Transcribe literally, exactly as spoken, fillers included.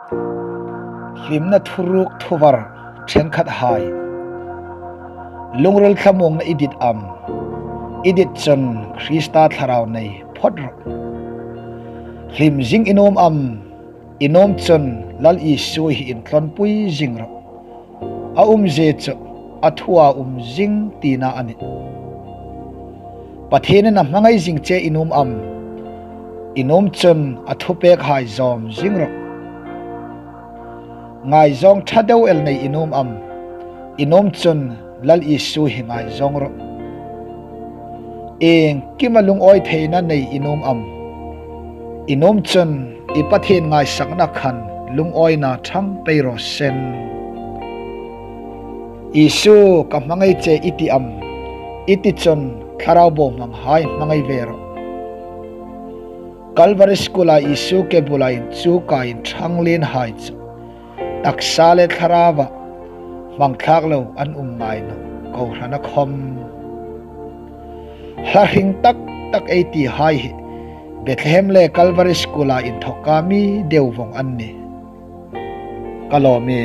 Hlimna thuruk thuvar ṭhenkhathai. Lungril thlamuongna i dit am? I dit chun Krista Thlarau nei phawt rawh. Hlim zing i nuom am? I nuom chun Lal Isu hi intlawnpui zing rawh. A umzie chu a thua um zing tina a nih. Pathienin a hmangai zing che i nuom am? I nuom chun a thupêkhai zawm zing rawh. Ngaizawng ṭha deu el nei i nuom am? I nuom chun Lal Isu hi ngaizawng rawh. Iengkima lungawi theina nei i nuom am? I nuom chun i Pathien ngaisakna khan lungawina ṭhang pei raw seh. Isu ka hmangai che i ti am? I ti chun thlarau bohmanghai hmangai ve rawh. Calvary School-a Isu ke bula inchuka inṭhang lienhai chu taksa le thlaraua hmangthlak lo an um ngai nawh, kohrana khawm. Hla hring tak tak ei tihai hi Bethlehem le Calvary School-a inthawka mi deu vawng an nih. Ka lawm e.